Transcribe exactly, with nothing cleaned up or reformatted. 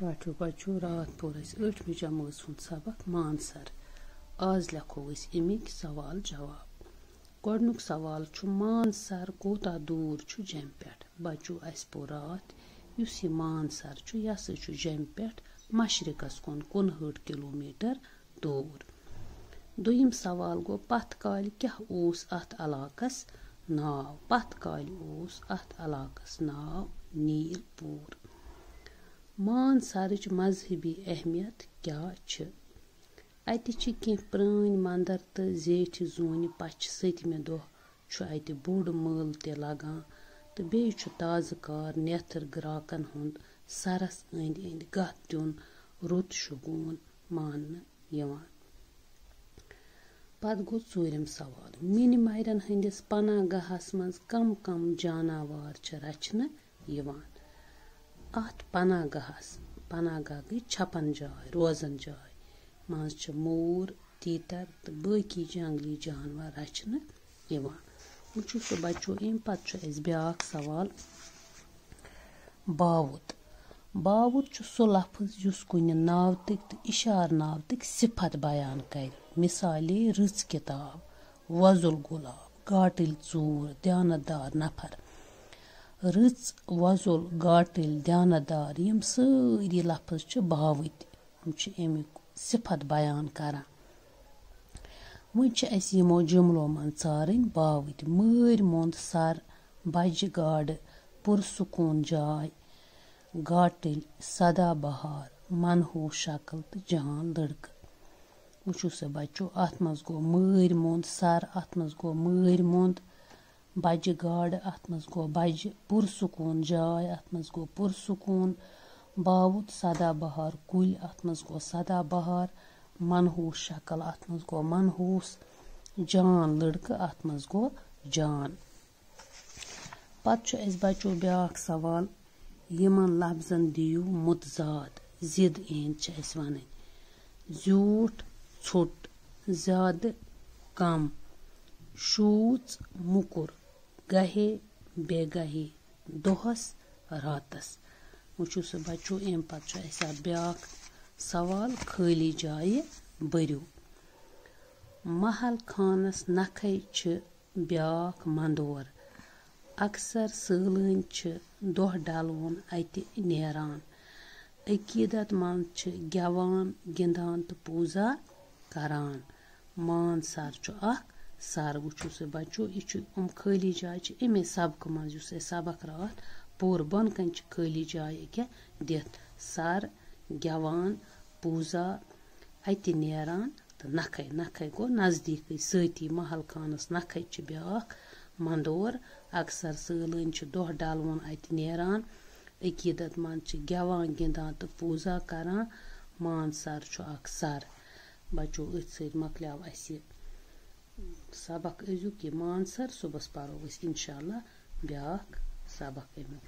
ٹاٹھیو بچو، راتھ پوٚر اَسہِ ٲٹھمہِ جمٲژ ہُنٛد سبق مانسر۔ آز لیکھو أسۍ اَمِکۍ سوال جواب۔ گۄڈٕنیُک سوال چھُ، مانسر کوٗتاہ دوٗر چھُ جیٚمہِ پٮ۪ٹھ؟ بچو، اَسہِ پوٚر راتھ، یُس یہِ مانسر چھُ، یہِ ہسا چھُ جیٚمہِ پٮ۪ٹھ مشرقس کُن کُنہٲٹھ کلوٗمیٹر دوٗر۔ دوٚیِم سوال گوٚو، پتھ کالہِ کیٛاہ اوس اَتھ علاقس ناو؟ پتھ کالہِ اوس اَتھ علاقس ناو نیٖل پوٗر۔ مانسرٕچ مذہبی اہمیت کیٛاہ چھِ؟ اَتہِ چھِ کینٛہہ پرٛٲنۍ مندر تہٕ زیٹھِ زوٗنہِ پچھِ سٔتمہِ دۄہ چھُ اَتہِ بوٚڑ مٲلہٕ تہِ لگان تہٕ بیٚیہِ چھُ تازٕ کار نیتھٕر گراکن ہُنٛد سرس أنٛدۍ أنٛدۍ گتھ دیُن رُت شگوٗن ماننہٕ یِوان۔ پتہٕ گوٚو ژوٗرِم سوال، مِنہِ مَرٮ۪ن ہٕنٛدِس پناہ گاہس منٛز کم کم جاناوار چھِ رچھنہٕ یِوان؟ اَتھ پناہ گاہس، پناہ گاہ گٔے چھپن جاے، روزن جاے، منٛز چھِ موٗر، تیٖتر تہٕ باقی جنگلی جانور رچھنہٕ یِوان۔ وۄنۍ چھُ سُہ بچو، اَمہِ پتہٕ چھُ اَسہِ بیٛاکھ سوال، باوُت۔ باوُت چھُ سُہ لفظ یُس کُنہِ ناوتٕکۍ تہٕ اِشارٕ ناوتٕکۍ صفت بیان کرِ۔ مثالے، رٕژ کِتاب، وۄزُل گۄلاب، گاٹٕلۍ ژوٗر، دیانت دار نفر۔ رٕژ، وۄزُل، گاٹٕلۍ، دیانت دار، یِم سٲری لفظ چھِ باوٕتۍ۔ یِم چھِ اَمیُک صفت بیان کران۔ وۄنۍ چھِ اَسہِ یِمو جملو منٛز ژارٕنۍ باوٕتۍ۔ مٲرۍ موٚنٛد سر، بجہِ گاڈٕ، پُرسکوٗن جاے، گاٹٕلۍ، سدا بہار، منحوس شکل تہٕ جان لڑکہٕ۔ وٕچھِو سا بچو، اَتھ منٛز گوٚو مٲرۍ موٚنٛد سر، اَتھ منٛز گوٚو مٲرۍ موٚنٛد، بجہِ گاڈٕ، اَتھ منٛز گوٚو بجہِ، پُرسکوٗن جاے، اَتھ منٛز گوٚو پُرسکوٗن، باوُت سدا بہار کُلۍ، اَتھ منٛز گوٚو سدا بہار، منحوس شکل، اَتھ منٛز گوٚو منحوس، جان لڑکہٕ، اَتھ منٛز گوٚو جان۔ پتہٕ چھُ اَسہِ بچو بیٛاکھ سوال، یِمن لفظن دِیِو متضاد، ضد اِہِنٛد چھِ اَسہِ وَنٕنۍ۔ زیوٗٹھ، ژھوٚٹ، زیادٕ، کم، شوٗژ، موٚکُر، گہے، بے گہے، دۄہس، راتس۔ وٕچھِو سا بچو، اَمہِ پتہٕ چھُ اَسہِ اَتھ بیٛاکھ سوال، خٲلی جایہِ بٔرِو۔ محل خانس نکھے چھِ بیٛاکھ مندور۔ اکثر سٲلٲنۍ چھِ دۄہ ڈلوُن اَتہِ نیران۔ عقیدت مند چھِ گٮ۪وان، گِنٛدان تہٕ پوٗزا کران۔ مانسر چھُ اکھ سر۔ وٕچھِو سا بچو، یہِ چھُ، یِم خٲلی جایہِ چھِ اَمے سبقہٕ منٛز، یُس اَسہِ سبق راتھ پوٚر، بۄنہٕ کنہِ چھِ خٲلی جایہِ أکیٛاہ دِتھ، سر، گٮ۪وان، پوٗزا، اَتہِ نیران تہٕ نکھے، نکھے گوٚو نزدیٖکٕے سۭتی۔ محل خانس نکھے چھِ بیٛاکھ مندور۔ اکثر سٲلٲنۍ چھِ دۄہ ڈلوُن اَتہِ نیران۔ عقیدت مند چھِ گٮ۪وان، گِنٛدان تہٕ پوٗزا کران۔ مانسر چھُ اکھ سر۔ بچو، أتھۍ سۭتۍ مۄکلیو اَسہِ یہِ سبق أزیُک، یہِ مانسر۔ صُبحس پرو أسۍ انشاءاللہ بیٛاکھ سبق اَمیُک۔